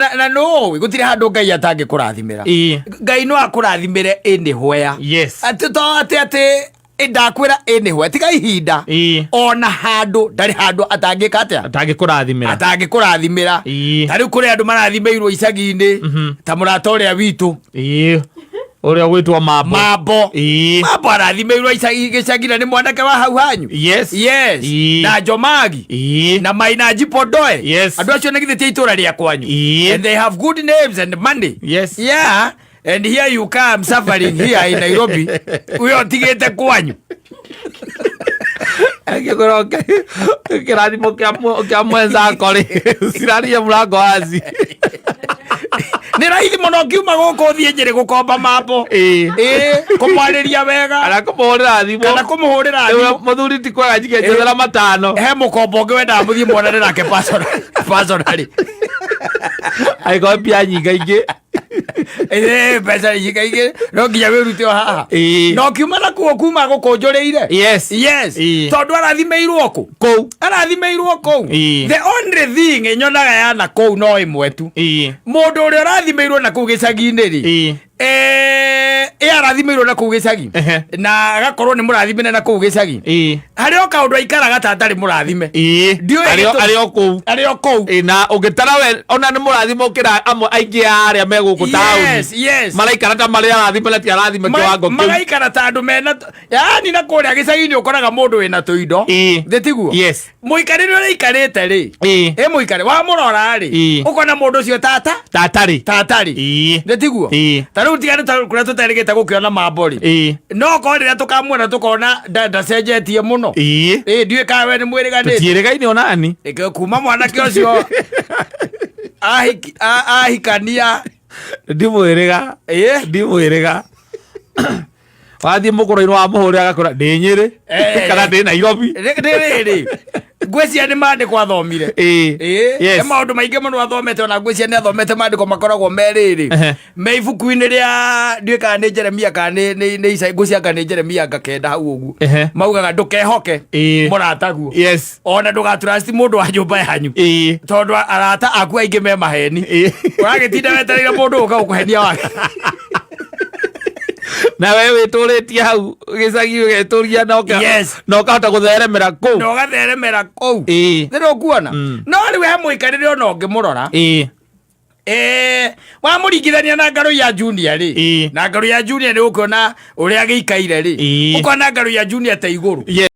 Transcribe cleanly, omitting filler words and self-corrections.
Na nũĩ gũtirĩ handũ Ngai atangĩkũrathimĩra. Ngai no akũrathimĩre anywhere. Atĩ to atĩ ndakwĩra anywhere, tiga ihinda, ona handũ ndarĩ handũ atangĩka atĩa? Atangĩkũrathimĩra. Atangĩkũrathimĩra. Ta rĩu kũrĩ andũ marathimĩirwo icagi-inĩ, ta mũrata ũrĩa witũ. Ĩĩ, ũrĩa ũgwĩtwo Mambo. Mambo. Mambo arathimĩirwo icagi, gĩcagi, na nĩ mwanake wa hau hanyu. Na Njomagi na Maina Njipondoe. Andũ acio nĩ githĩ ti a itũra rĩa kwanyu? And they have good names and money. Yeah, and here you come suffering here in Nairobi, uyo tigĩte kwanyu. Angĩkorwo kĩrathimo kĩa mwenzako rĩ, cirarie mũrango waci. Nĩ raithi mũno ngiuma gũkũ thiĩ Njĩrĩ gũkomba Mambo. Ĩĩ, kũmwarĩria wega. Kana kũmũhũrĩra thimũ. Kana kũmũhũrĩra Rĩu thimũ. Mũthuri ti kwega, njike njethera 5. He mũkombo ũngĩ wendaga mũthiĩ muonane nake personally. Angĩkorwo mbia nyingaingĩ. Ĩĩ, mbeca nyingaingĩ no nginya wĩrute o haha. Na ũkiuma nakuo kuma gũkũnjũrĩire. Tondũ arathimĩirwo kũ? Kũu. Arathimĩirwo kũu. The only thing nyonaga ya na kũu no ĩmwe tu. Mũndũ ũrĩa ũrathimĩirwo na kũu gĩcagi-inĩ rĩ, ĩ arathimĩirwo na kũu gĩcagi na agakorwo nĩ mũrathimĩre na kũu gĩcagi, harĩ o kaũndũ aikaraga ta atarĩ mũrathime. Ndiũĩ gĩtũmi. Arĩ o kũu. Arĩ o kũu. Ĩĩ, na ũngĩtara we ona nĩ mũrathime ũkĩra amwe aingĩ a arĩa me gũkũ taũni. Maraikara ta marĩ arathime na ti arathime kĩwango kĩu. Magaikara ta andũ mena, yani na kũrĩa gĩcagi-inĩ ũkoraga mũndũ wĩna tũindo. Thĩ tiguo? Yes. Mũikarĩre ũrĩa aikarĩte rĩ, ĩ mũikarĩ wamũrora rĩ, ũkona mũndũ ũcio tata Tatarĩ. Tatarĩ. Thĩ tiguo? Ĩĩ. Ta rĩu tiga nĩ ta kũrĩa tũterĩgĩte gũkĩona Mambo rĩ, no korwo rĩrĩa tũkamuona tũkona ndacenjetie mũno. Ĩ ndiũĩ kana we nĩ mwĩrĩganĩte. Tũtiĩrĩgaine onani. Ĩkĩ kuma mwanake ũcio ahikania. Ndimwĩrĩga. Ndimwĩrĩga. Wathiĩ mũkũrũ-inĩ wa mũhũrĩ agakũra ndĩ Nyĩrĩ kana ndĩ Nairobi. Rĩrĩ ngwĩciria nĩ maandĩko athomire. Nĩ maũndũ maingĩ mũno athomete, ona ngwĩciria nĩ athomete maandĩko makoragwo me rĩrĩ, me ibuku-inĩ rĩa, ndiũĩ kana nĩ Jeremia kana nĩ Isaia, ngwĩciria anga nĩ Jeremia anga 9 hau ũguo. Maugaga ndũkehoke mũrataguo, ona ndũgatrust mũndũ wa nyũmba yanyu, tondũ arata aku aingĩ me maheni. Ũragĩtinda wetereire mũndũ ũka gũkũhenia wake. Na we wĩtũrĩtie hau gĩcagi ũgetũria na na ũkahota gũtheremera kũu. Na ũgatheremera kũu. Nĩ ũkuona no rĩu he mũikarĩre ona ũngĩmũrora, wamũringithania na Ngarũ ya Junior rĩ, na Ngarũ ya Junior nĩ ũkuona ũrĩa gĩikaire rĩ, ũkona Ngarũ ya Junior ta igũrũ.